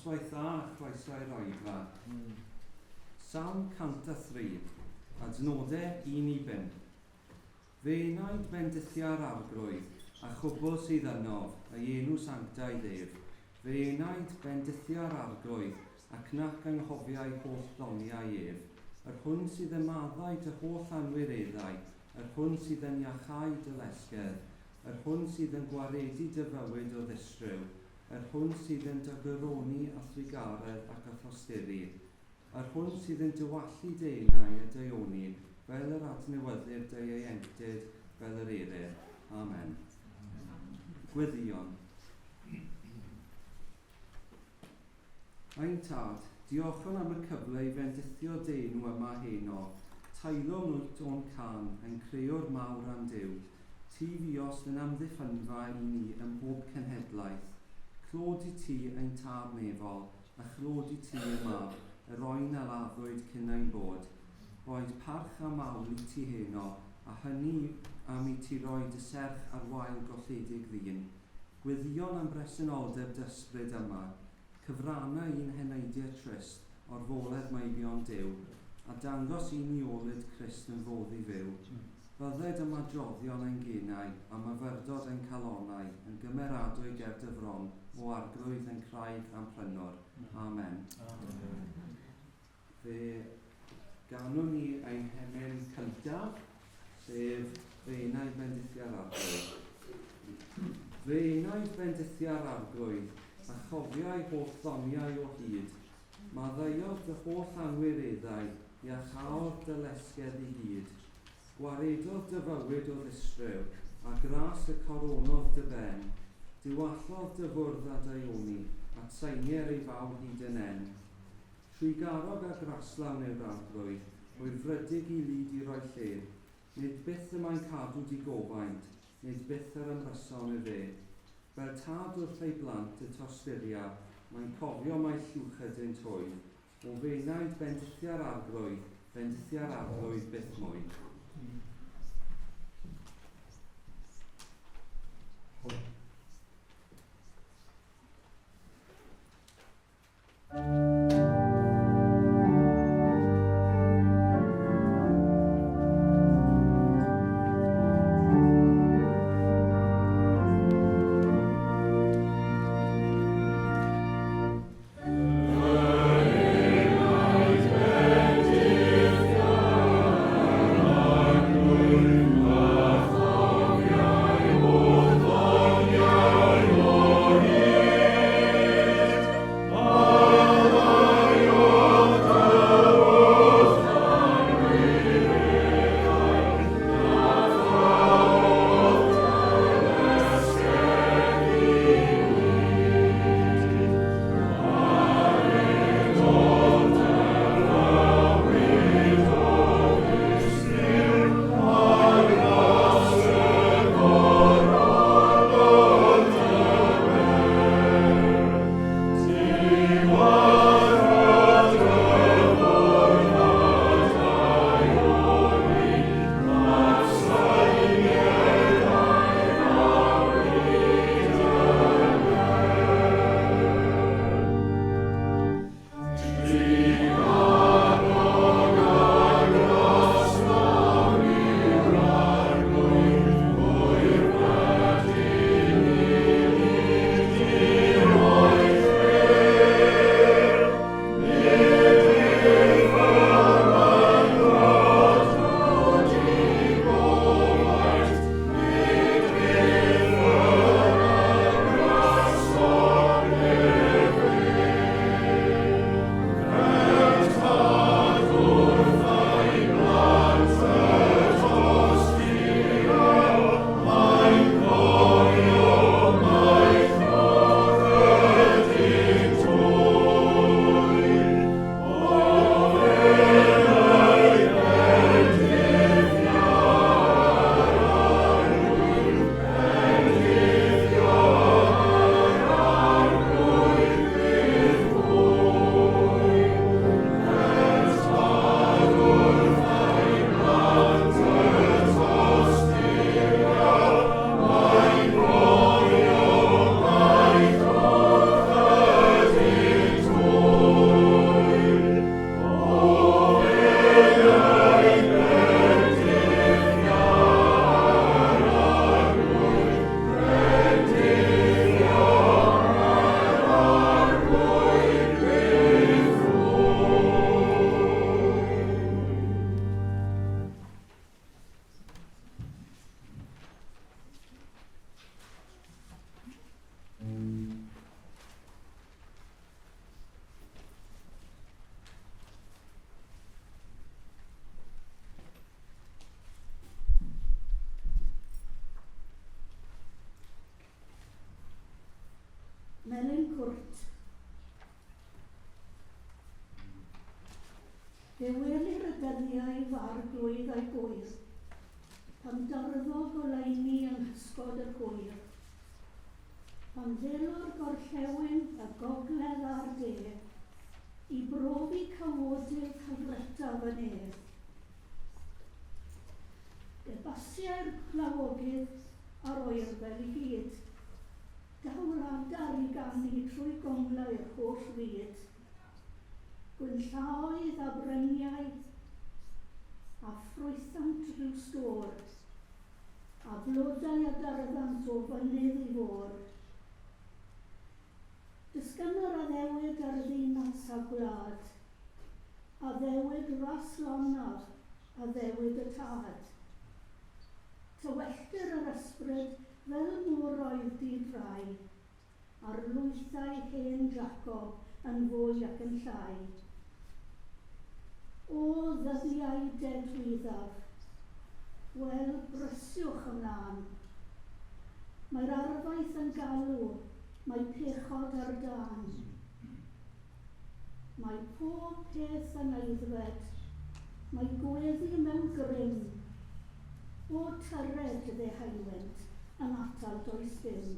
Noswaith dda a chroeso i'r oedfa. Salm 103, adnodau 1 i 5. Fy enaid bendithia'r Arglwydd, a chwbl sydd ynof, ei enw sanctaidd ef. Fy enaid bendithia'r Arglwydd, ac nac anghofiai holl ddoniau ef. Yr hwn sydd yn maddau dy holl anwireddau, yr hwn sydd yn iachau dy lesgedd, yr hwn sydd yn gwaredu dy fywyd o ddistryw, yr hwn sydd yn dy goroni â thrugaredd ac â thosturi, yr hwn sydd yn dywallu dy enau a daioni, fel yr adnewyddir dy ieuenctid fel yr eryr. Amen. Gweddïon. Ein Tad, diolchwn am y cyfle i fendithio dy enw yma heno. Teilwng wyt o'n cân, ein Crewr mawr a'n Duw. Ti fuost yn amddiffynfa i ni ym mhob cenhedlaeth. Clod i ti, ein Tad nefol, a chlod i ti, y Mab, yr oen a laddwyd cyn ein bod. Boed parch a mawl i ti heno, a hynny am i ti roi dy serch ar wael golledig ddyn. Gweddïon am bresenoldeb dy ysbryd yma, cyfranna i'n heneidiau trist orfoledd meibion Duw, a dangos i ni olud Crist yn fodd i fyw. Bydded ymadroddion ein genau, a myfyrdod ein calonnau, yn gymeradwy ger dy fron, O Arglwydd ein craig a'n prynwr. Amen. Amen. Fe ganwn ni ein hemyn cyntaf, sef Fy enaid bendithia'r Arglwydd. Fy enaid bendithia'r Arglwydd, a chofiai holl ddoniau o hyd. Maddeuodd dy holl anwireddau, iachâodd dy lesgedd i gyd. Gwaredodd dy fywyd o ddistryw, a gras y coronodd dy ben. Diwallodd dy fwrdd â daioni, atsainier ei fawl hyd yn en. Trugarog a graslawn yw'r Arglwydd, hwyrfrydig i lid i roi lle. Nid byth y mae'n cadw digofaint, nid byth yr ymryson efe. Fel tad wrth ei blant y tosturia, mae'n cofio mai llwch ydynt hwy. O f'enaid, bendithia'r Arglwydd, bendithia'r Arglwydd byth mwy. Fe welir y dyddiau f'arglwydd a'i gŵyr, Pan darddo goleuni yng nghysgod yr hwyr, Pan ddelo'r gorllewin, y gogledd a'r de, I brofi cawodydd hyfrytaf y nef. Fe basiai'r glawogydd a'r oerfel i gyd, Daw'r adar i ganu trwy gonglau'r holl fyd. Gwynllaoedd a bryniau, a ffrwythant rhyw stôr, A blodau a darddant o fynydd i fôr. Disgynno'r addewid ar ddinas a gwlad, Addewid ras lonaf, addewid y tad. Tywelltir yr ysbryd fel moroedd di-drai, A'r lwythau hen Jacob yn fwy ac yn llai. O ddyddiau dedwyddaf, wel, brysiwch ymlân. Mae'r arfaeth yn galw, mae pechod ar dân. Mae pob peth yn aeddfed, mae gweddi mewn grym. O tyred ddeheuwynt yn atal does dim.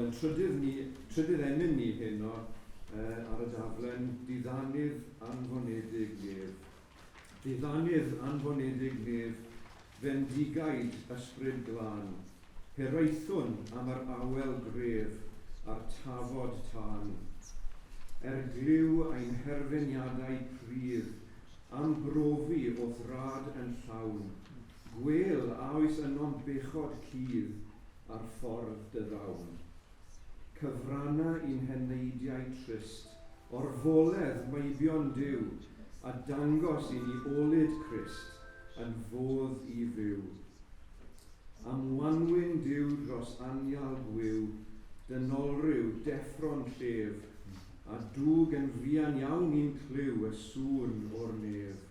Wel, yn trydydd emyn ni heno ar y daflen, Diddanydd Anfonedig Nef. Diddanydd Anfonedig Nef, fendigaid ysbryd glân, hiraethwn am yr awel gref a'r tafod tân. Er glyw ein herfyniadau prudd, am brofi o'th rad yn llawn, gwel a oes ynom bechod cudd ar ffordd dy ddawn. Cyfranna i'n heneidiau trist, orfoledd meibion Duw, a dangos i ni olud Crist yn fodd i fyw. Am wanwyn Duw dros anial gwiw, dynolryw deffro'n llef, a dwg yn fuan iawn i'n clyw y sŵn o'r nef.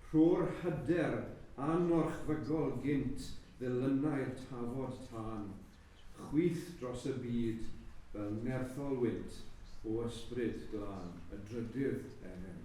Rho'r hyder anorchfygol gynt ddilynau'r tafod tân, chwyth dros y byd fel nerthol wynt o ysbryd glân, y drydydd emyn.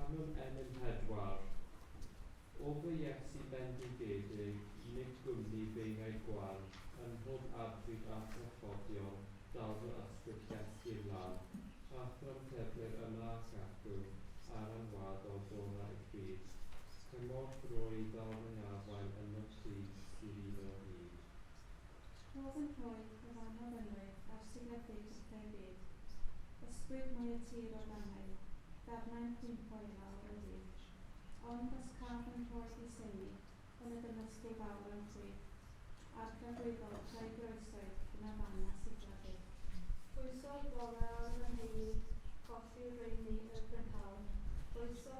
Canwn emyn 4. O fy Iesu bendigedig, unig gwmni feingai gwan, yn mhob adfyd a thrallodion, dal fy ysbryd llesgu'r lan, Athrwm tebwyr yma ac acw, ar anwaddol dona i pryd, cymorth roi ddal fy ngafael yno ti sydd un o hyd. Rhodd yn rhoed o fanodd ynwydd ar sigledig bethau byd, ysgwyd mae y tir o dannau, darnau'n cwympo i lawr o hyd. Ond os caf yn rhoed i synnu, yn y gymysgl fawr am chwith, A'r crefyddol tra'i groeswyd yn y fan a sigla byth. Pwyso'r bore ar fy nheulu, colli'r rheini y prynhawn. Pwyso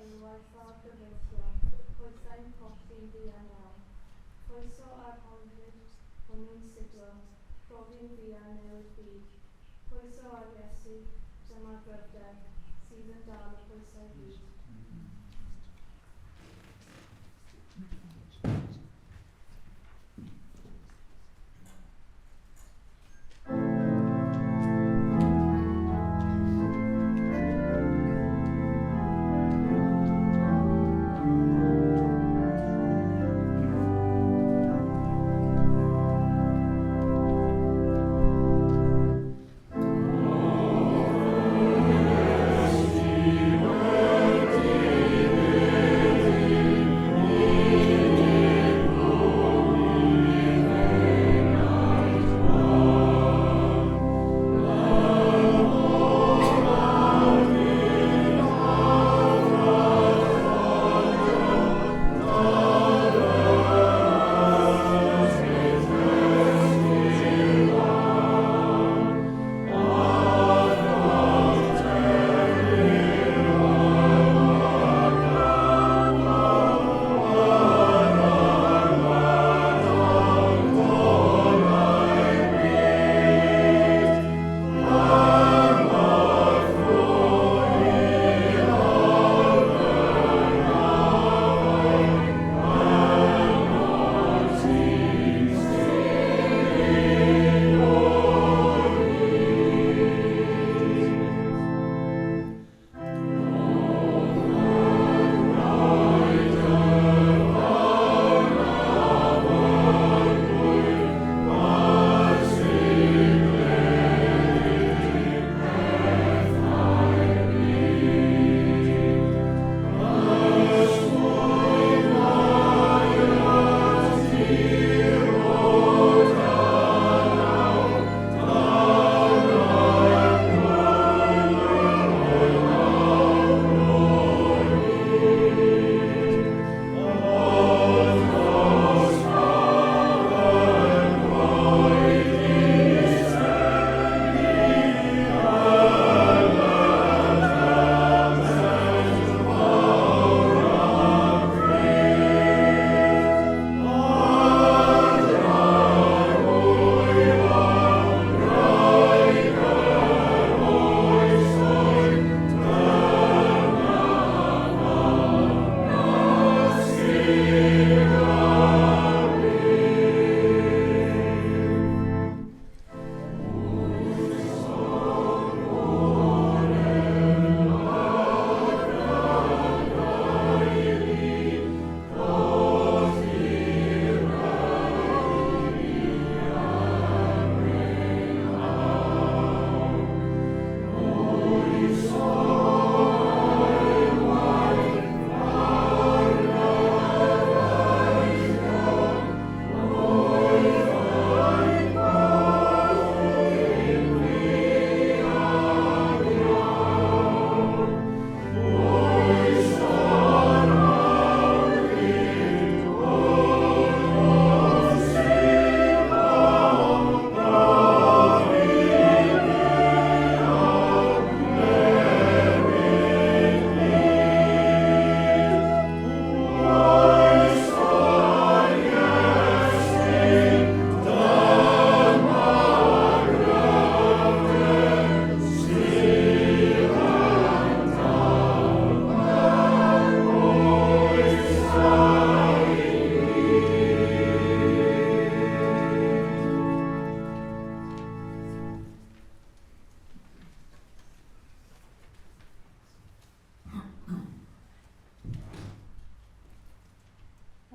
eilwaith ar gyfeillion, hwythau'n colli'n fuan iawn. Pwyso ar hongryd, hwnnw'n siglo, profi'n fuan newid byd. Pwyso ar Iesu, dyma gryfder, sydd yn dal y pwysau hyd.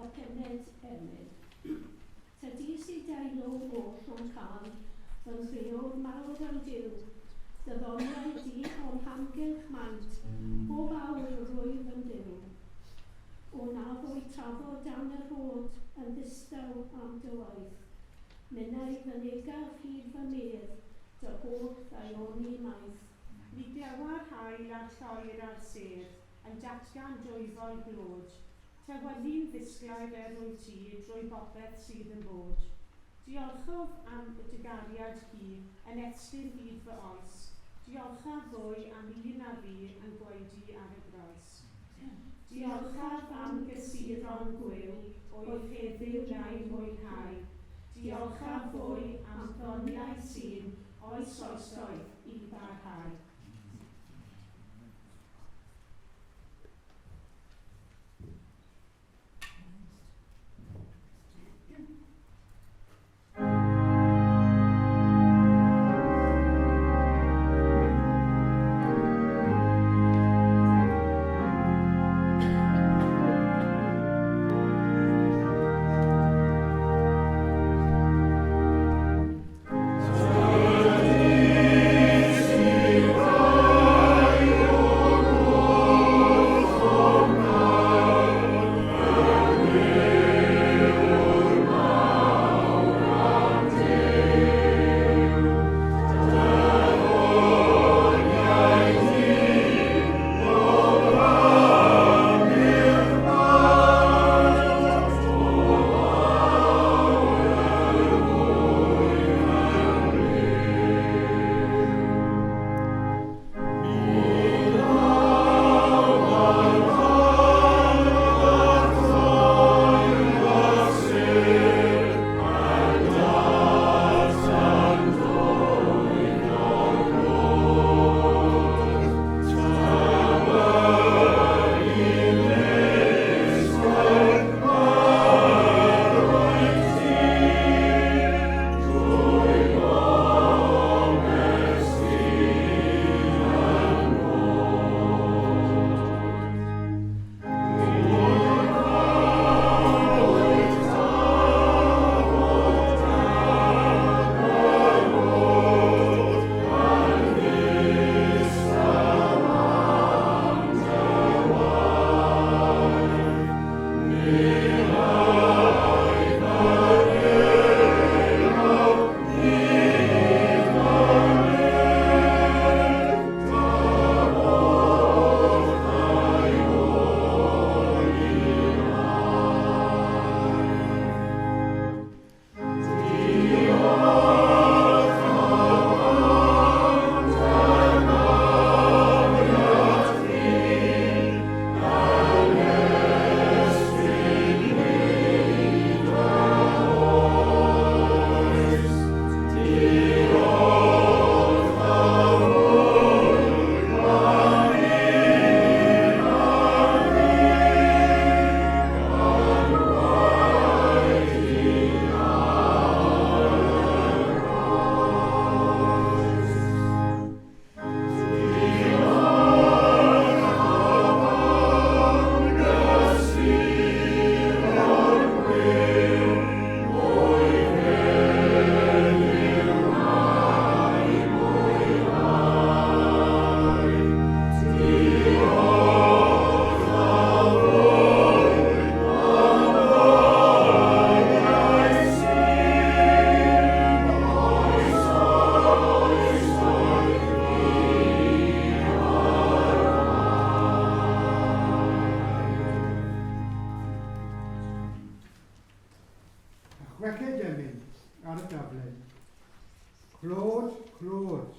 Y pumed emyn. Tydi sy deilwng oll o'm cân, fy nghreowr mawr a'm Duw, dy ddoniau di o'm hamgylch maint, bob awr rwyf yn byw. O na fwy trafod dan y rhod yn ddistaw am dy waith, minnau fynegaf hyd fy medd dy holl ddaioni maith. Mi glywa'r haul a'r lloer a'r sêr yn datgan dwyfol glod, Tywyllu'n ddisglair er wyt ti drwy bopeth sydd yn bod. Diolchof am y dygariad hi yn estyn hyd fy oes. Diolchaf fwy am un a fi yn gwaedu ar y groes. Diolchaf am gysuron gwiw oedd heddiw na'i mwynhau. Diolchaf fwy am ddoniau sy'n oes oesoedd i barhau. Chweched emyn ar y daflen. Clod, clod,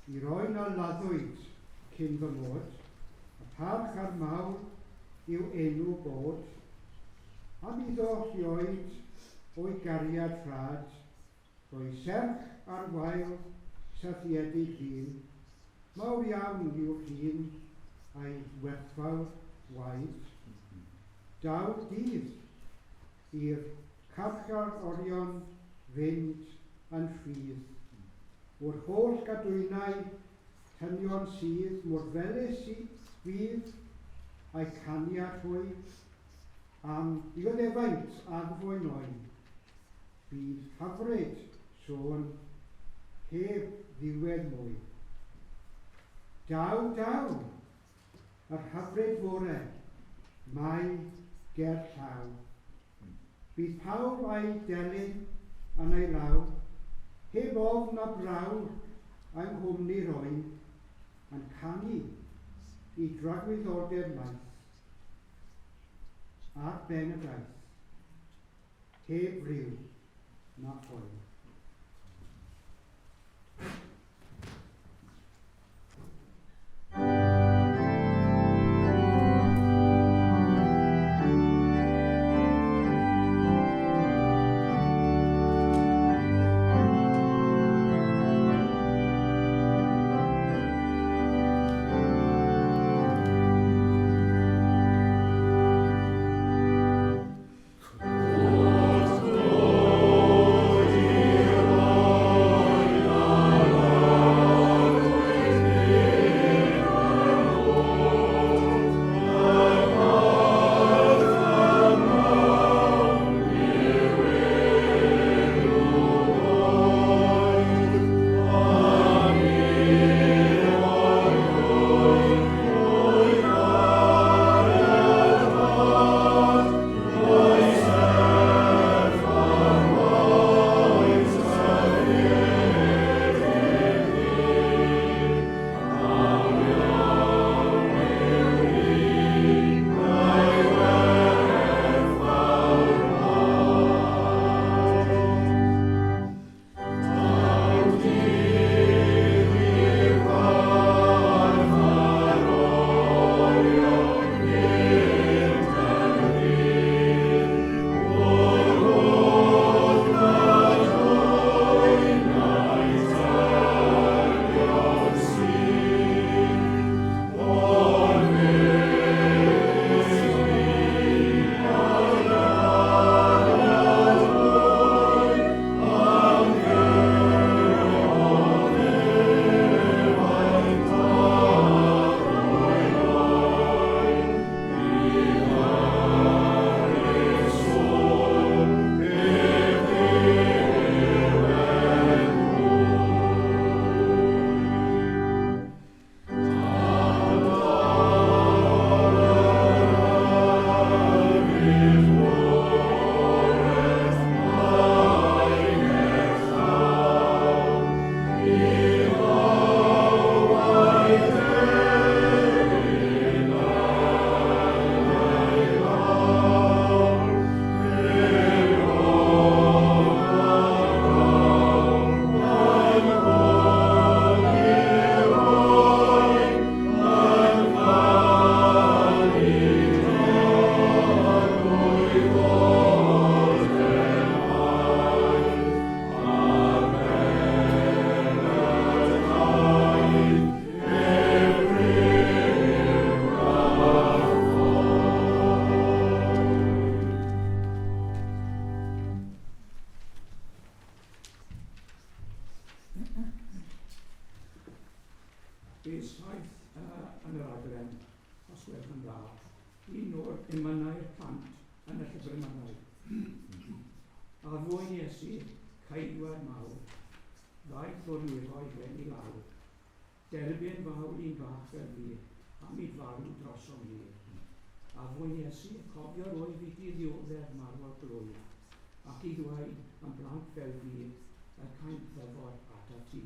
i roen a laddwyd cyn fy mod, y parch a'r mawl yw enw bod, am iddo rioed o'i gariad rhad, roi serch ar wael syrthiedig ddyn, mawr iawn yw'r hun a'i werthfawr waed. Daw dydd i'r carchar orion fynd yn rhydd. O'r holl gadwynau tynion sydd mor felys i fydd a'i caniad hwy am ddioddefaint addfwyn oen. Bydd hyfryd sôn heb ddiwedd mwy. Daw, daw, yr hyfryd fore, mae ger llaw. Bydd pawb a'i delyn yn ei law, heb ofn na braw yng nghwmni'r oen, yn canu i dragwyddoldeb maith, ar ben y daith, heb ryw na phoen. Rhif 7 yn y rhaglen, os gwelwch yn dda, un o'r emynau'r plant yn y llyfr emynau. A ddwyn Iesu, caedwad mawr, ddaeth o'r nefoedd wen i lawr, derbyn fawl un bach fel fi, am i farw drosom ni. A ddwyn Iesu, cofio'r oedd i ti ddioddef marwol glwyf, ac i ddweud am blant fel fi, y caint ddyfod atat ti.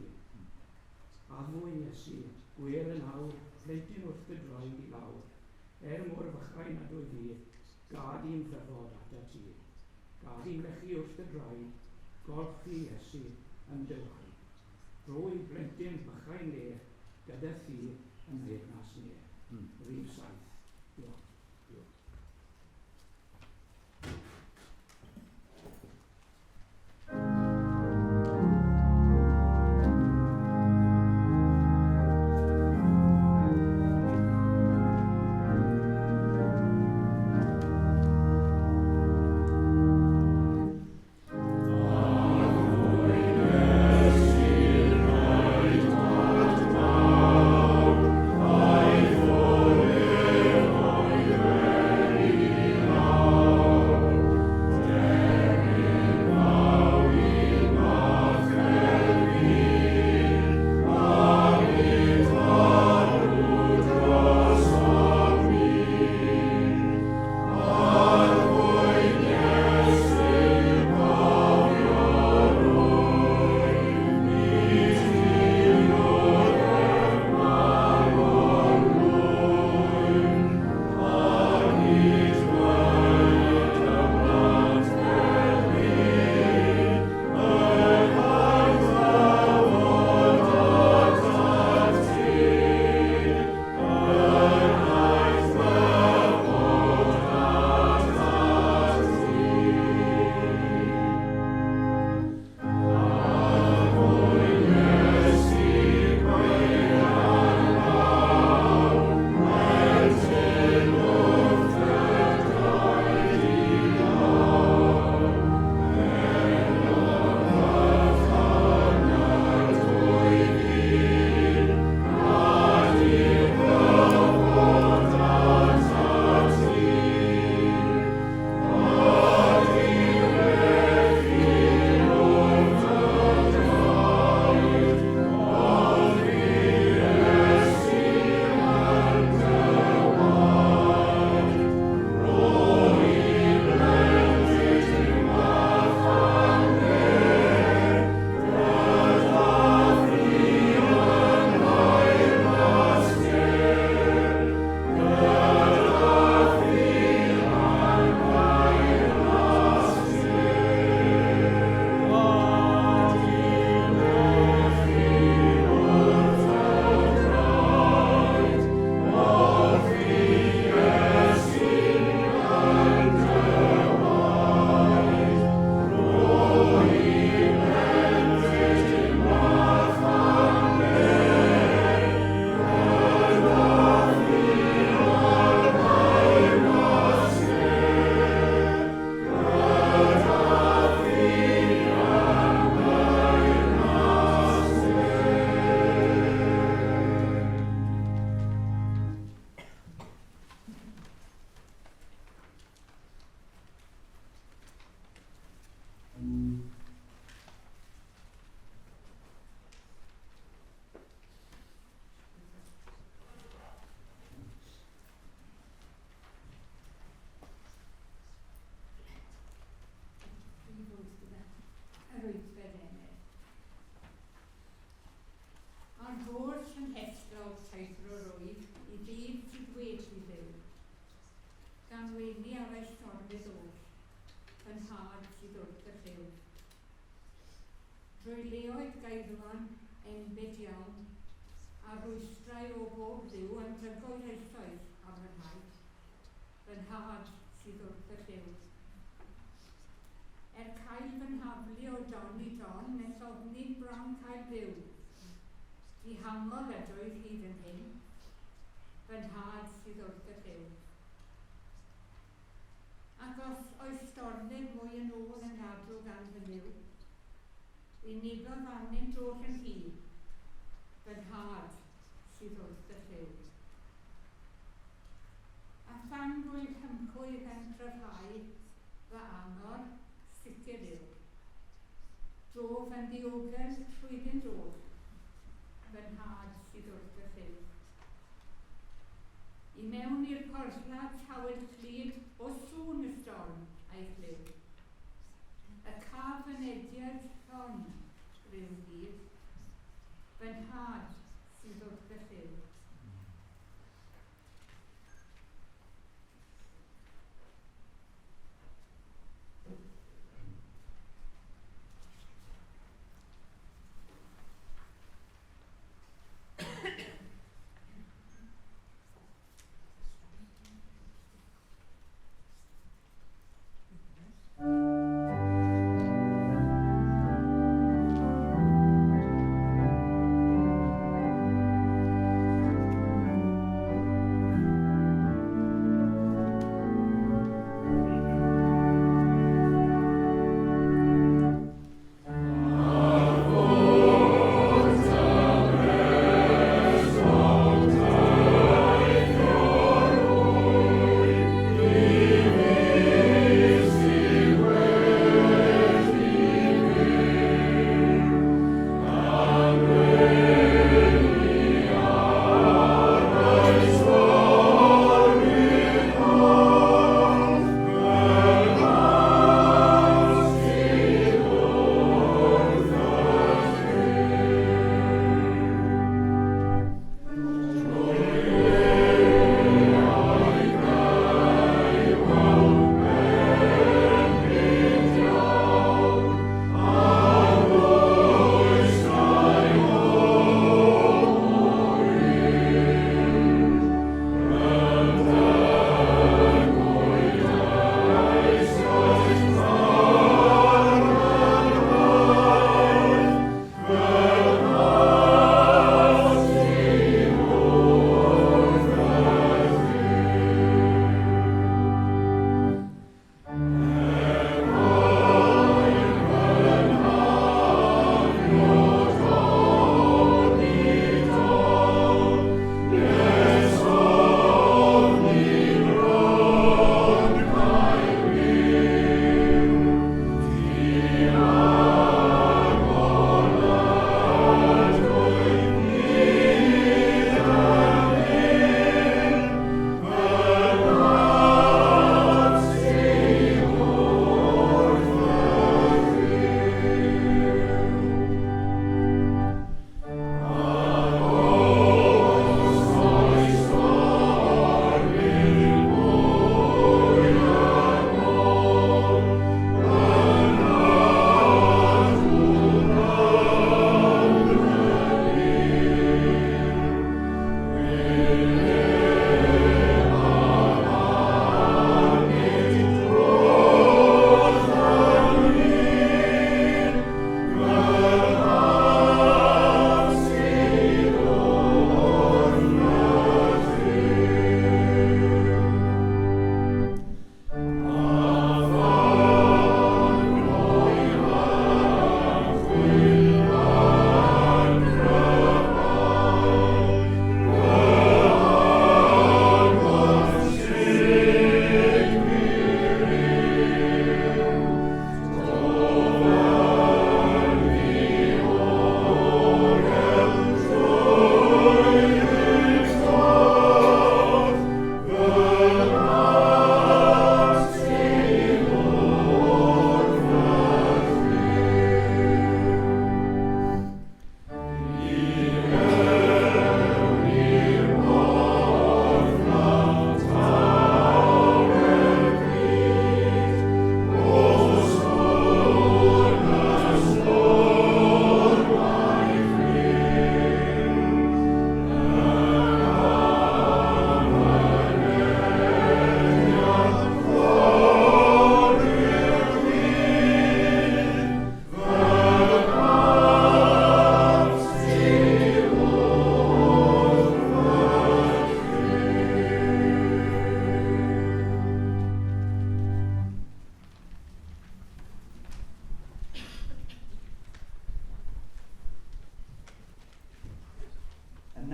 A ddwyn Iesu, gwel yn awr, plentyn wrth dy droed i lawr, er mor fychain nad wyf fi, gad i'm ddyfod atat ti. Gad i'm lechu wrth dy droed, golchi Iesu yn dy waed. Rho i blentyn bychain le, gyda thi yn nheyrnas ne. Rhif 7. Diolch. Diolch. stormydd oll, fy nhad sydd wrth y llyw. Drwy leoedd gaerwan enbyd iawn, a rwystrau o bob liw yn drygo'i ieithoedd ar fy nhaith, fy nhad sydd wrth y llyw. Er cael fy nhaflu o don i don, nes ofni bron cael byw. Dihangol ydoedd hyd yn hyn, fy nhad sydd wrth y llyw. Ac os oes stormydd mwy yn ôl yn gadw gan fy Nuw, wynebodd arnynt oll yn hi, fy nhad sydd wrth y llyw. A phan rwyf hymchwydd yn cryfhau fy angor, sicr yw. Dof yn ddiogel trwyddynt oll, fy nhad sydd wrth y llyw. I mewn i'r porthladd tawel clyd o sŵn y storm a'i chlyw. Y caf fynediad llon ryw ddydd, fy nhad sydd wrth y llyw.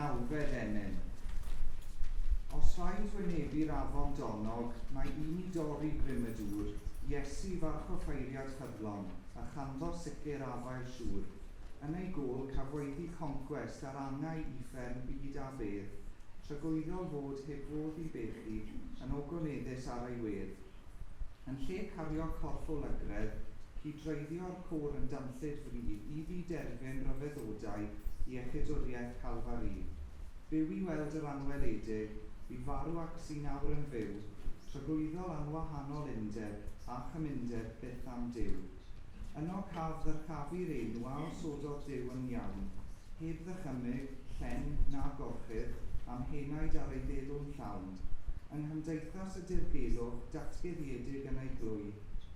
Nawfed emyn. Os rhaid wynebu'r afon donnog, mae un i dorri grym y dŵr, Iesu farchoffeiriad ffyddlon, a chanddo sicr afael siŵr. Yn ei gôl cafwyddi concwest ar angau uffern byd a bedd, tragwyddol fod heb fodd i bechu, yn ogoneddus ar ei wedd. Yn lle cario corff o lygredd, cydreiddio'r côr yn danllyd fri, i ddi-derfyn ryfeddodau iechydwriaeth Calfari. Byw i weld yr anweledig, bu farw ac sy'n awr yn fyw, tragwyddol anwahanol undeb a chymundeb byth am Duw. Yno caf ddyrchafu'r enw a osododd Duw yn iawn, heb ddychymyg, llen na gorchudd, am henaid ar ei ddelw'n llawn. Yng nghymdeithas y dirgelwch, datguddiedig yn ei glwy,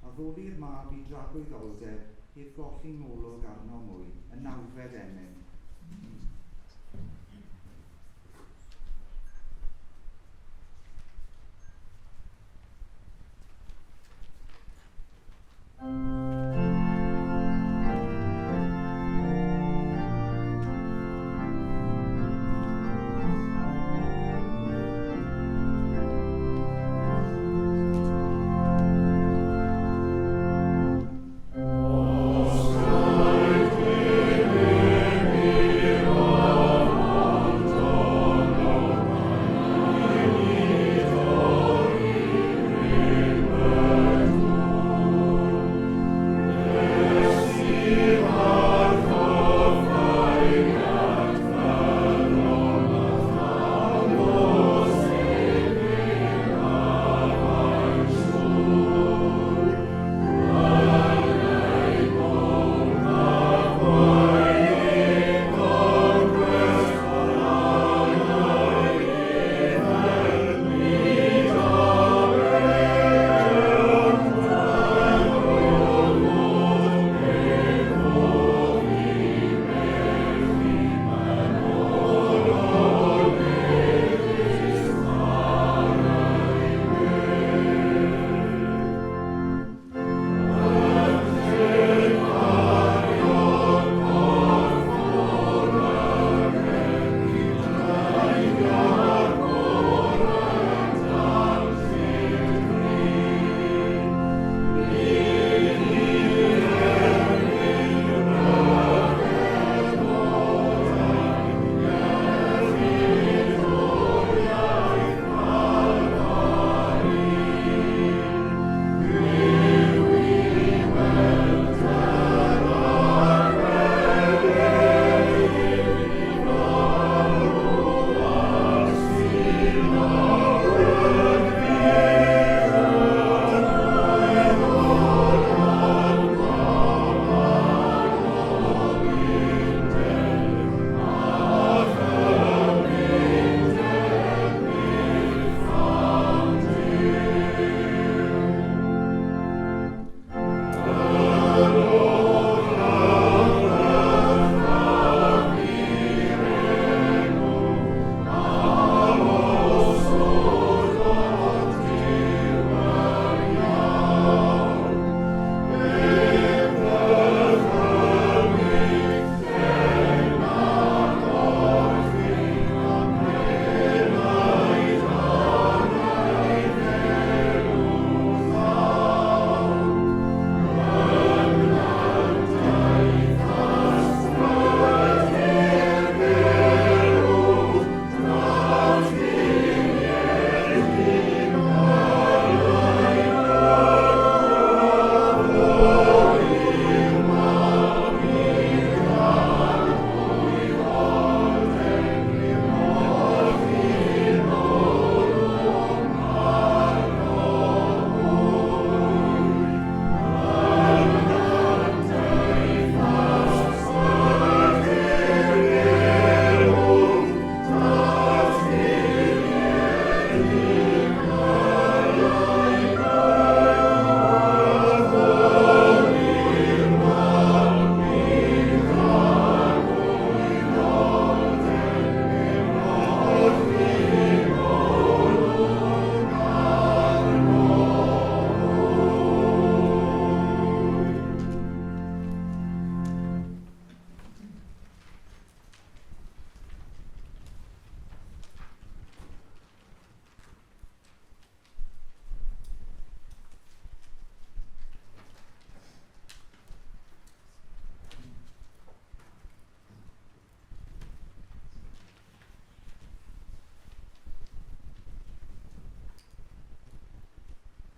addoli'r mab i dragwyddoldeb, heb golli ngolwg arno mwy, y nawfed emyn. Os rhaid wynebu'r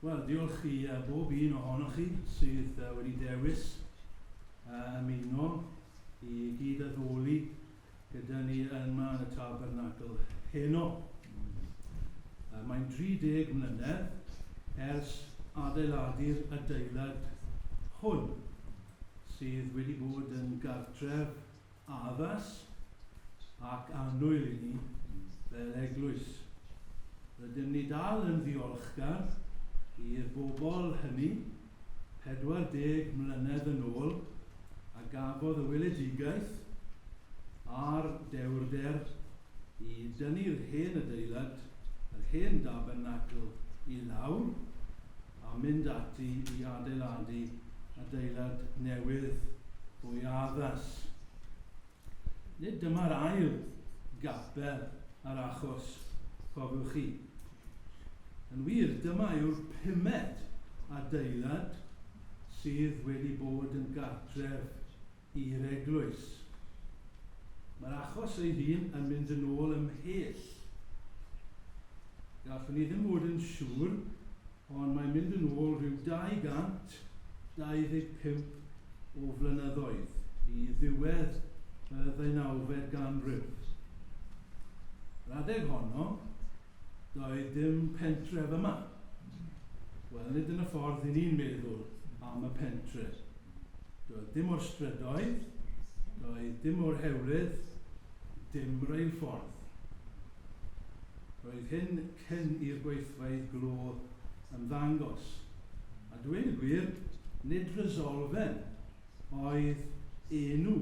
Wel, diolch i bob un ohonoch chi sydd wedi dewis ymuno i gyd addoli gyda ni yma yn y Tabernacl heno. Mae'n 30 mlynedd ers adeiladu'r adeilad hwn, sydd wedi bod yn gartref addas ac annwyl i ni fel eglwys. Rydym ni dal yn ddiolchgar i'r bobl hynny 40 mlynedd yn ôl a gafodd y weledigaeth a'r dewrder i dynnu'r hen adeilad, yr hen dabernacl, i lawr a mynd ati i adeiladu adeilad newydd fwy addas. Nid dyma'r ail gapel ar achos, cofiwch chi. Yn wir, dyma yw'r pumed adeilad sydd wedi bod yn gartref i'r eglwys. Mae'r achos ei hun yn mynd yn ôl ymhell. Gallwn ni ddim bod yn siŵr, ond mae'n mynd yn ôl rhyw 225 o flynyddoedd i ddiwedd y ddeunawfed ganrif. Yr adeg honno, doedd dim pentref yma. Wel, nid yn y ffordd i ni'n meddwl am y pentre. Doedd dim o'r strydoedd, doedd dim o'r hewlydd, dim reilffordd. Roedd hyn cyn i'r gweithfeydd glo ymddangos. A dweud y gwir, nid Resolfen oedd enw,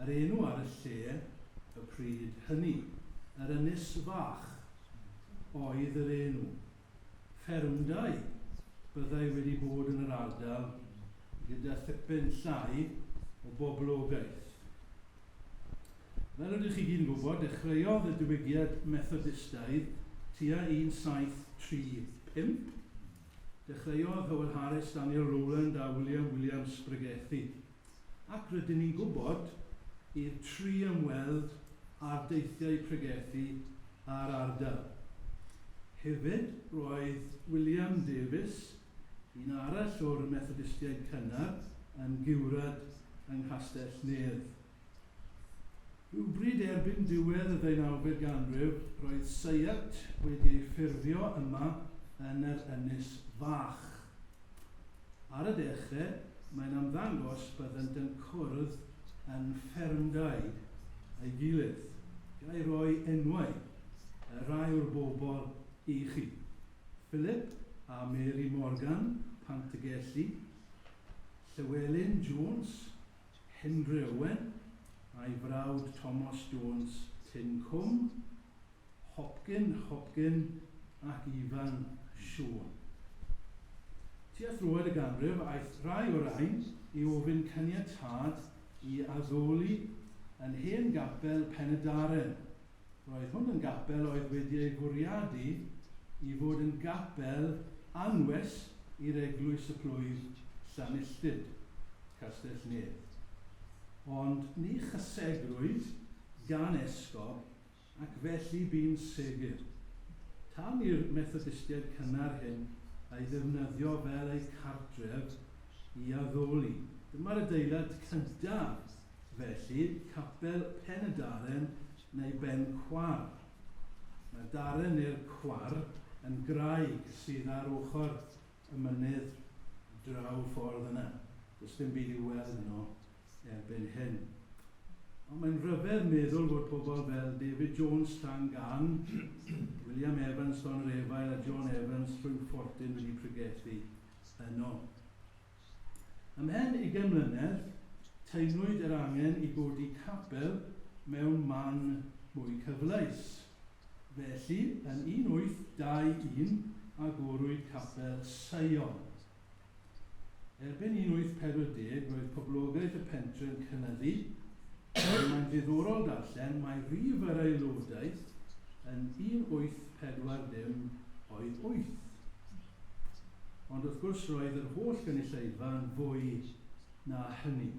yr enw ar y lle y pryd hynny. Yr Ynys Fach oedd yr enw. Ffermdai byddai wedi bod yn yr ardal gyda thipyn llai o boblogaeth. Fel rydych chi gyd yn gwybod, dechreuodd y diwygiad Methodistaidd tua 1735. Dechreuodd Howell Harris, Daniel Rowland a William Williams bregethu. Ac rydyn ni'n gwybod i'r tri ymweld ar deithiau pregethu â'r ardal. Hefyd, roedd William Davies, un arall o'r Methodistiaid cynnar, yn giwrad yng Nghastell Nedd. Rhywbryd erbyn diwedd y ddeunawfed ganrif, roedd seiat wedi ei ffurfio yma yn yr Ynys Fach. Ar y dechrau, mae'n ymddangos byddent yn cwrdd yn ffermdai ei gilydd. Ga i roi enwau rhai o'r bobl i chi? Philip a Mary Morgan, Pantygelli, Llywelyn Jones, Henry Owen, a'i frawd Tomos Jones Tyn Cwm, Hopkin Hopkin ac Ifan Siôn. Tua throed y ganrif aeth rhai o'r rhain i ofyn caniatâd i addoli yn hen gapel Pen-y-darren. Roedd hwn yn gapel oedd wedi ei fwriadu i fod yn gapel anwes i'r eglwys y plwyf Llanilltud, Castell Nedd. Ond ni chysegrwyd gan esgob ac felly bu'n segur. Tan i'r Methodistiaid cynnar hyn ei ddefnyddio fel eu cartref i addoli. Dyma'r adeilad cyntaf, felly, capel Pen-y-darren neu Ben Cwar. Mae'r darren neu'r cwar yn graig sydd ar ochr y mynydd draw ffordd yna. Does dim byd i'w weld yno erbyn hyn. Ond mae'n rhyfedd meddwl fod pobl fel David Jones Llangan, William Evans Tonyrefail a John Evans Llwynffortyn wedi pregethu yno. Ymhen ugain mlynedd, teimlwyd yr angen i godi capel mewn man mwy cyfleus. Felly, yn 1821, agorwyd Capel Seion. Erbyn 1840, roedd poblogaeth y pentre'n cynyddu, ond mae'n ddiddorol darllen mai rhif yr aelodaeth yn 1840 oedd wyth. Ond wrth gwrs roedd yr holl gynulleidfa yn fwy na hynny.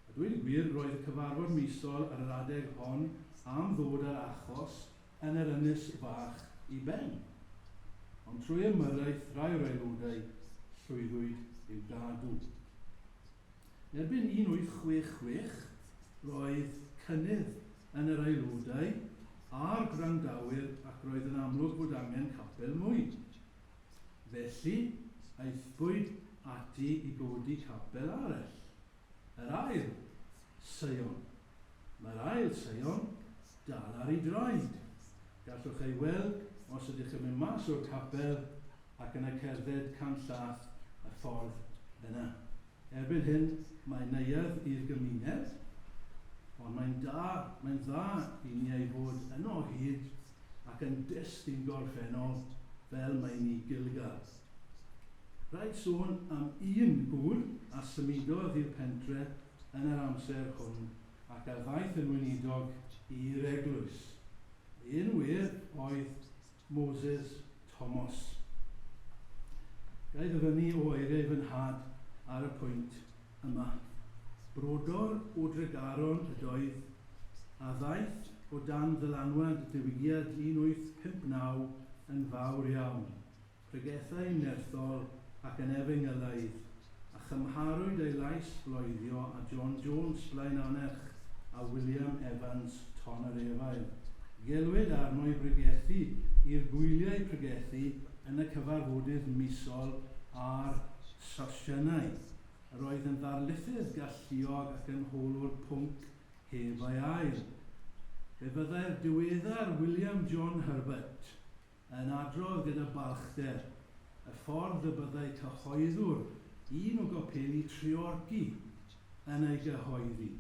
A dweud y gwir, roedd y cyfarfod misol ar yr adeg hon am ddod â'r achos yn yr ynys fach i ben. Ond trwy ymyrraeth rhai o'r aelodau, llwyddwyd i'w gadw. Erbyn 1866, roedd cynnydd yn yr aelodau a'r gwrandawyr ac roedd yn amlwg bod angen capel mwy. Felly, aethpwyd ati i godi capel arall, yr ail Seion. Mae'r ail Seion dal ar ei draed. Gallwch ei weld os ydych yn mynd mas o'r capel ac yna cerdded 100 llath y ffordd yna. Erbyn hyn, mae neuadd i'r gymuned, ond mae'n da, mae'n dda i ni ei fod yno o hyd ac yn dyst i'n gorffennol fel meini Gilgal. Rhaid sôn am un gŵr a symudodd i'r pentre yn yr amser hwn ac a ddaeth yn weinidog i'r eglwys. Un wir oedd Moses Thomas. Ga i ddyfynnu o eiriau fy nhad ar y pwynt yma. Brodor o Dregaron ydoedd, a ddaeth o dan ddylanwad diwygiad 1859 yn fawr iawn. Pregethai nerthol ac yn efengylaidd, a chymharwyd ei lais bloeddio â John Jones Blaenanerch a William Evans Tonyrefail. Gelwid arno i bregethu i'r gwyliau pregethu yn y cyfarfodydd misol a'r sesiynau. Yr oedd yn ddarlithydd galluog ac yn holwr pwnc heb ei ail. Fe fyddai'r diweddar William John Herbert yn adrodd gyda balchder y ffordd y byddai cyhoeddwr un o gopeli Treorci yn ei gyhoeddi.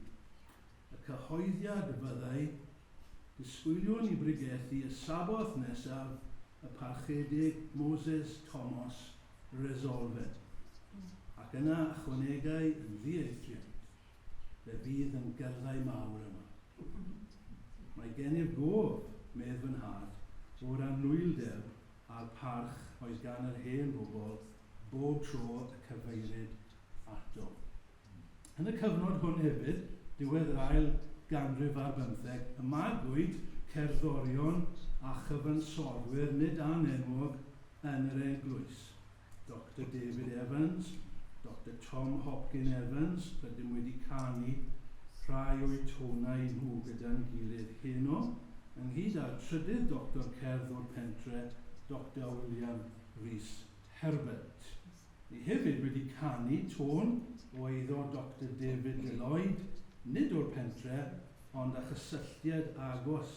Y cyhoeddiad fyddai, Disgwyliwn i bregethu y Saboth nesaf y Parchedig Moses Thomas Resolfen. Ac yna ychwanegai yn ddieithriad, Fe fydd yn gyrddau mawr yma. Mae gennyf gof, medd fy nhad, o'r anwyldeb a'r parch oedd gan yr hen bobl bob tro y cyfeirid ato. Yn y cyfnod hwn hefyd, diwedd yr ail ganrif ar bymtheg, y magwyd cerddorion a chyfansoddwyr nid anenwog yn yr eglwys. Doctor David Evans, Doctor Tom Hopkin Evans, rydym wedi canu rhai o'u tonau nhw gyda'n gilydd heno, ynghyd â'r trydydd doctor cerdd o'r pentre, Doctor William Rees Herbert. Ni hefyd wedi canu tôn o eiddo Doctor David Deloyd, nid o'r pentre, ond â chysylltiad agos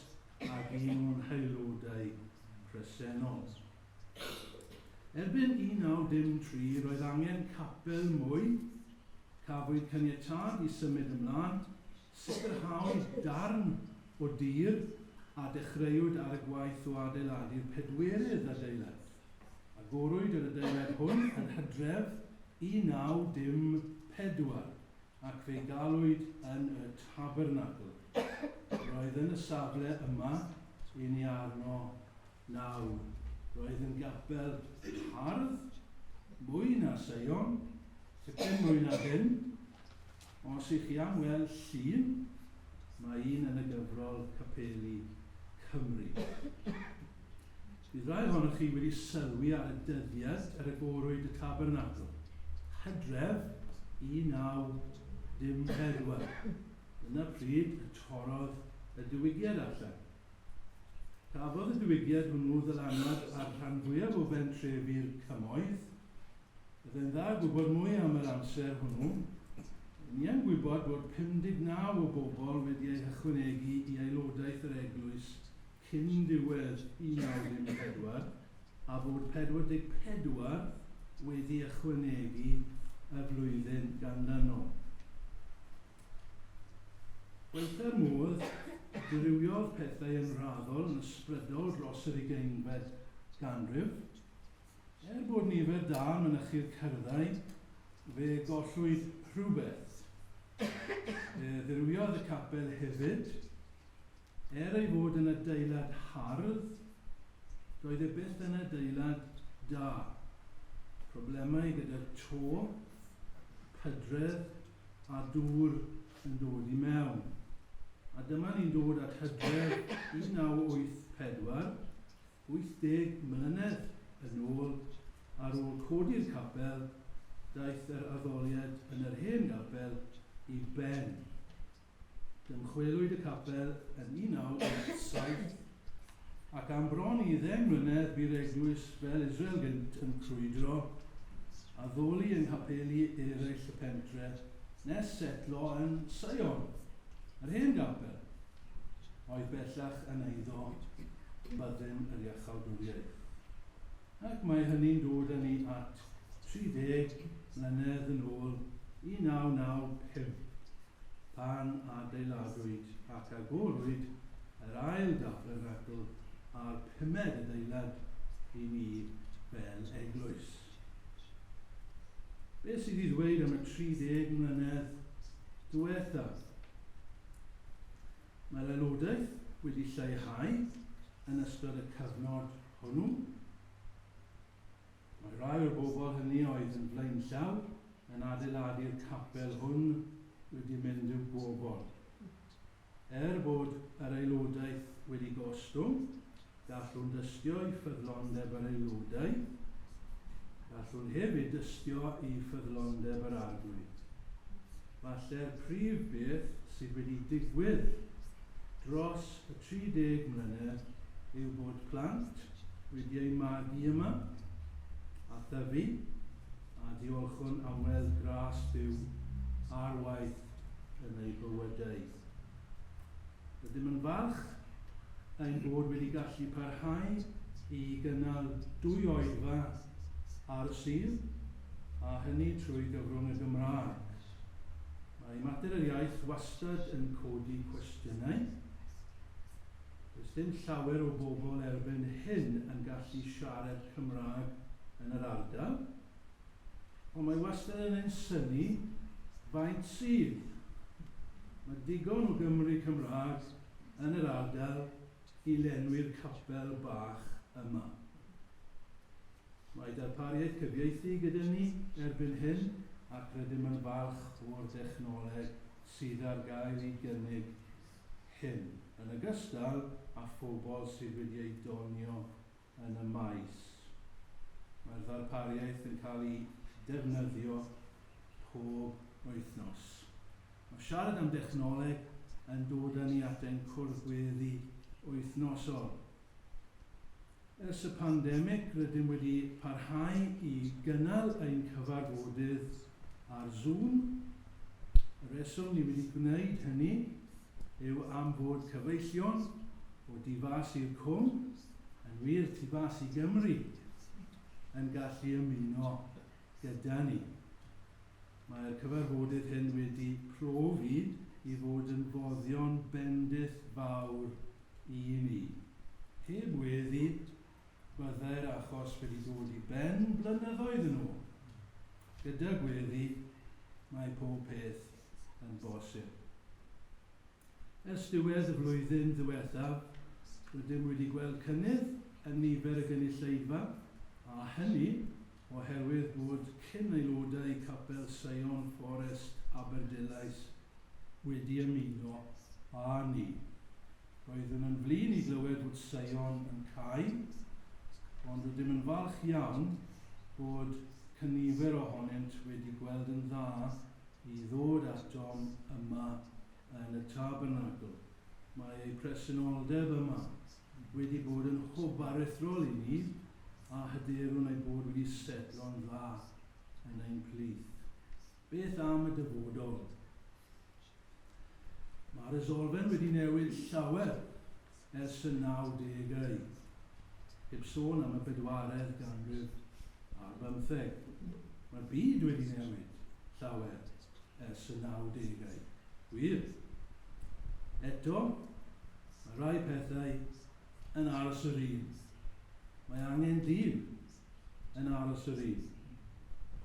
ag un o'n haelodau presennol. Erbyn 1913 roedd angen capel mwy, cafwyd caniatâd i symud ymlaen, sicrhawyd darn o dir a dechreuwyd ar y gwaith o adeiladu'r pedwerydd adeilad. Agorwyd yr adeilad hwn yn Hydref 1914 ac fe'i galwyd yn y Tabernacl. Roedd yn y safle yma i ni arno nawr. Roedd yn gapel hardd, mwy na Seion, tipyn mwy na hyn. Os ych chi am weld llun, mae un yn y gyfrol Capeli Cymru. Bydd rhai ohonoch chi wedi sylwi ar y dyddiad yr agorwyd y Tabernacl, Hydref 1914. Dyna pryd y torrodd y diwygiad allan. Cafodd y diwygiad hwnnw ddylanwad ar rhan fwyaf o bentrefi'r Cymoedd. Byddai'n dda gwybod mwy am yr amser hwnnw. Ni yn gwybod bod 59 o bobl wedi eu hychwanegu i aelodaeth yr eglwys cyn diwedd 1914 a bod 44 wedi ychwanegu y flwyddyn ganlynol. Gwaetha'r modd, dirywiodd pethau yn raddol yn ysbrydol dros yr ugeinfed ganrif. Er bod nifer da yn mynychu'r cyrddau, fe gollwyd rhywbeth. Fe ddirywiodd y capel hefyd. Er ei fod yn adeilad hardd, doedd e byth yn adeilad da. Problemau gyda'r to, pydredd a dŵr yn dod i mewn. A dyma ni'n dod at Hydref 1984, 80 mlynedd yn ôl, ar ôl codi'r capel, daeth yr addoliad yn yr hen gapel i ben. Dymchwelwyd y capel yn 1987 ac am bron i ddeng mlynedd bu'r eglwys fel Israel gynt yn crwydro, addoli yng nghapeli eraill y pentre, nes setlo yn Seion, yr hen gapel, oedd bellach yn eiddo Byddin yr Iachawdwriaeth. Ac mae hynny'n dod â ni at 30 mlynedd yn ôl, 1995, pan adeiladwyd ac agorwyd yr ail dabernacl a'r pumed adeilad i ni fel eglwys. Beth sydd i ddweud am y 30 mlynedd diwethaf? Mae'r aelodaeth wedi lleihau yn ystod y cyfnod hwnnw. Mae rhai o'r bobl hynny oedd yn flaenllaw yn adeiladu'r capel hwn wedi mynd i'w gofod. Er bod yr aelodaeth wedi gostwng, gallwn dystio i ffyddlondeb yr aelodau. Gallwn hefyd dystio i ffyddlondeb yr Arglwydd. Falle'r prif beth sydd wedi digwydd dros y 30 mlynedd yw bod plant wedi eu magu yma, a thyfu, a diolchwn am weld gras Duw ar waith yn eu bywydau. Rydym yn falch ein bod wedi gallu parhau i gynnal dwy oedfa ar y Sul, a hynny trwy gyfrwng y Gymraeg. Mae mater yr iaith wastad yn codi cwestiynau. Does dim llawer o bobl erbyn hyn yn gallu siarad Cymraeg yn yr ardal, ond mae wastad yn ein synnu faint sydd. Mae digon o Gymry Cymraeg yn yr ardal i lenwi'r capel bach yma. Mae darpariaeth cyfieithu gyda ni erbyn hyn ac rydym yn falch o'r dechnoleg sydd ar gael i gynnig hyn, yn ogystal â phobl sydd wedi eu donio yn y maes. Mae'r ddarpariaeth yn cael ei defnyddio pob wythnos. Mae siarad am dechnoleg yn dod â ni at ein cwrdd gweddi wythnosol. Ers y pandemig rydym wedi parhau i gynnal ein cyfarfodydd ar Zoom. Y rheswm ni wedi gwneud hynny yw am fod cyfeillion o du fas i'r cwm, yn wir tu fas i Gymru, yn gallu ymuno gyda ni. Mae'r cyfarfodydd hyn wedi profi i fod yn foddion bendith fawr i ni. Heb weddi, byddai'r achos wedi dod i ben blynyddoedd yn ôl. Gyda gweddi, mae pob peth yn bosib. Ers diwedd y flwyddyn ddiwethaf, rydym wedi gweld cynnydd yn nifer y gynulleidfa, a hynny oherwydd bod cyn-aelodau Capel Seion Fforest Aberdulais wedi ymuno â ni. Roeddwn yn flin i glywed bod Seion yn cau, ond rydym yn falch iawn bod cynifer ohonynt wedi gweld yn dda i ddod atom yma yn y Tabernacl. Mae eu presenoldeb yma wedi bod yn hwb aruthrol i ni a hyderwn eu bod wedi setlo'n dda yn ein plith. Beth am y dyfodol? Mae'r Resolfen wedi newid llawer ers y 90au, heb sôn am y bedwaredd ganrif ar bymtheg. Mae'r byd wedi newid llawer ers y 90au. Wir. Eto, mae rhai pethau yn aros yr un. Mae angen dyn yn aros yr un.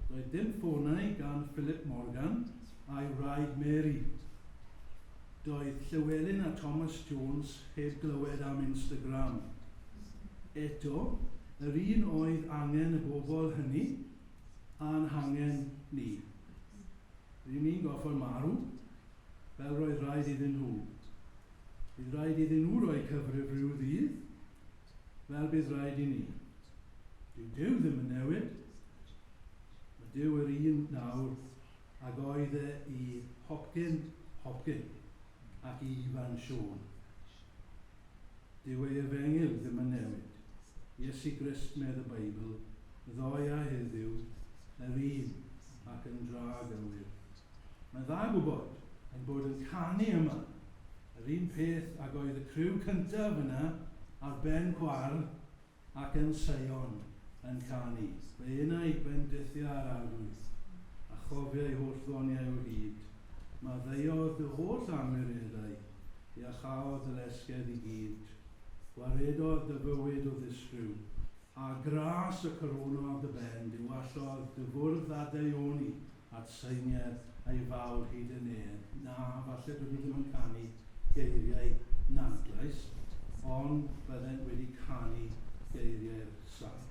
Doedd dim ffonau gan Philip Morgan a'i wraig Mary. Doedd Llywelyn a Thomas Jones heb glywed am Instagram. Eto, yr un oedd angen y bobl hynny a'n hangen ni. Ry'n ni'n gorfod marw, fel roedd rhaid iddyn nhw. Bydd rhaid iddyn nhw roi cyfrif rhyw ddydd, fel bydd rhaid i ni. Dyw Duw ddim yn newid. Mae Duw yr un nawr ag oedd e i Hopkin Hopkin ac i Ifan Siôn. Dyw ei efengyl ddim yn newid. Iesu Grist medd y Beibl, ddoe a heddiw, yr un, ac yn dra gywir. Mae'n dda gwybod ein bod yn canu yma yr un peth ag oedd y criw cyntaf yna ar ben Cwarr ac yn Seion yn canu. Fe enaid bendithia yr Arglwydd, a chofia ei holl ddoniau o hyd. Maddeuodd dy holl anwireddau, iacháodd dy lesgedd i gyd, gwaredodd dy fywyd o ddisgriw, a gras y corona dy ben, diwallodd dy fwrdd a daioni at seiniedd ei fawl hyd y nedd. Na, falle dydw i ddim yn canu geiriau Nantlais, ond byddent wedi canu geiriau'r salm.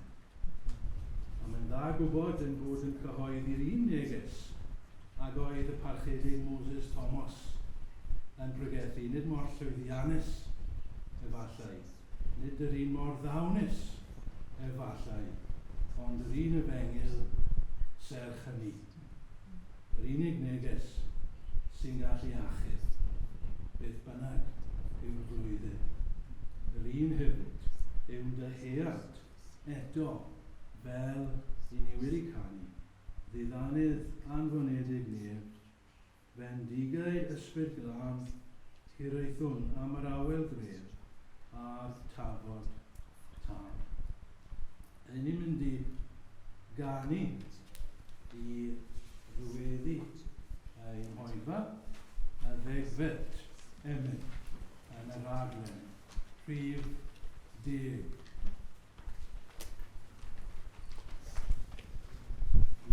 A mae'n dda gwybod ein bod yn cyhoeddi'r un neges ag oedd y Parchedig Moses Thomas yn pregethu, nid mor llwyddiannus, efallai, nid yr un mor ddawnus, efallai, ond yr un efengyl serch hynny. Yr unig neges sy'n gallu achub, beth bynnag yw'r flwyddyn. Yr un hefyd yw'n dyhead eto fel i ni wedi canu, ddiddanydd anfonedig nef, Fendigaid Ysbryd Glân, hiraethwn am yr awel gref a'r tafod tân. Ry'n ni'n mynd i ganu i ddiweddu ein hoedfa, y ddegfed emyn yn y rhaglen, rhif deg.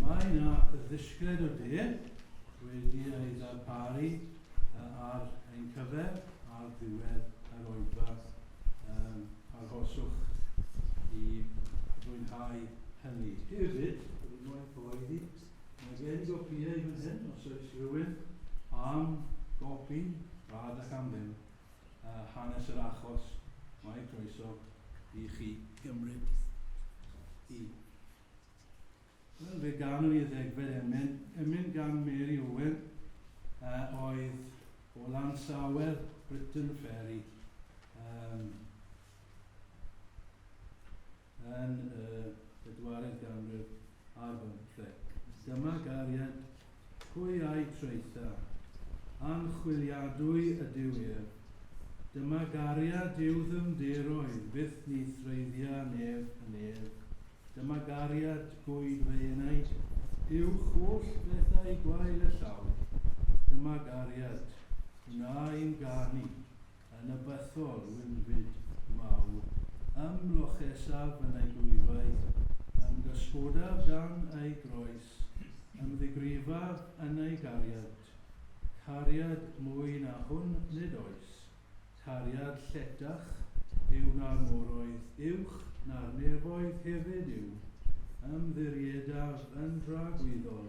Mae yna ddisgled o de wedi ei ddarparu ar ein cyfer ar ddiwedd yr oedfa. Um, arhoswch i fwynhau hynny. Hefyd, rwy'n moyn cyhoeddi, mae gen i gopïau fan hyn, os oes rhywun am gopi, rhad ac am ddim, hanes yr achos, mae croeso i chi gymryd un. Wel, fe ganwn ni y ddegfed emyn, emyn gan Mary Owen, oedd o Lansawel, Britain Ferry, um, yn y bedwaredd ganrif ar bymtheg. Dyma gariad, pwy a'i traetha? Anchwiliadwy ydyw ef. Dyma gariad i'w ddyfnderoedd, fyth ni threiddia nef yn ef. Dyma gariad gwyd fy enaid, uwch holl bethau gwael y llawr. Dyma gariad, wna i'm ganu. Yn y bythol wynfyd mawr, Ym mlochesaf yn ei glwyfau, Ymgysgodaf dan ei groes, Ymddigrifaf yn ei gariad. Cariad mwy na hwn nid oes, Cariad lletach yw na'r moroedd, Uwch na'r nefoedd hefyd yw, Ymddiriedaf yn dragwyddol,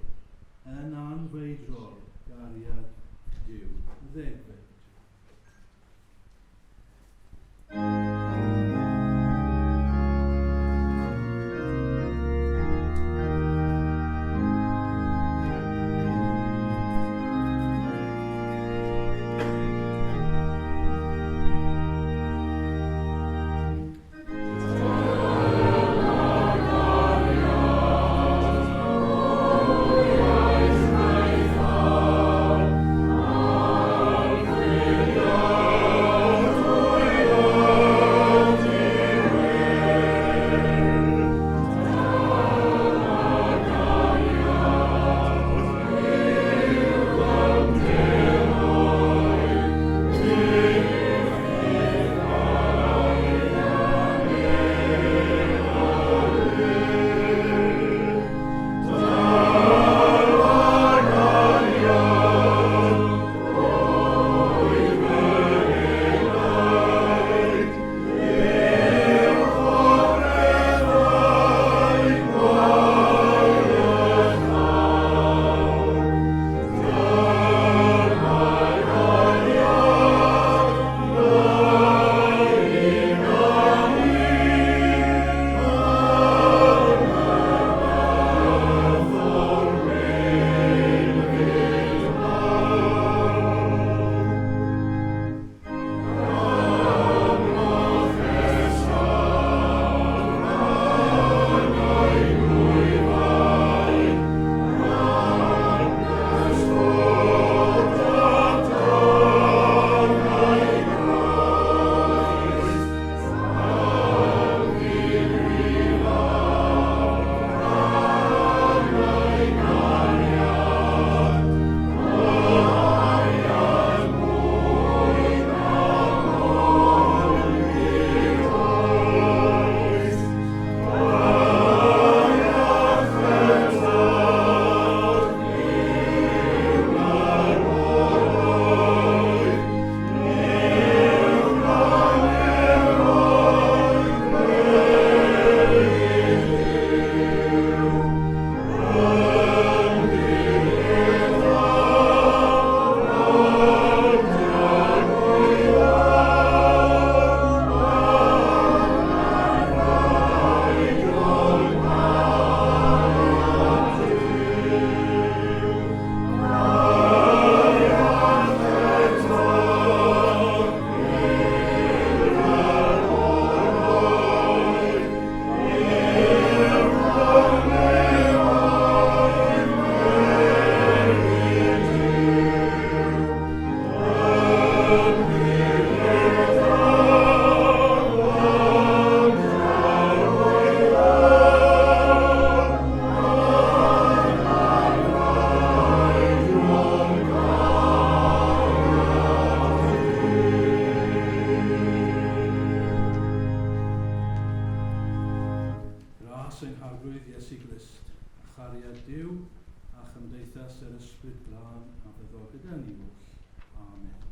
Yn anfeidrol gariad Duw. Ddegfed. a chymdeithas yr Ysbryd Glân a fyddo gyda ni oll. Amen.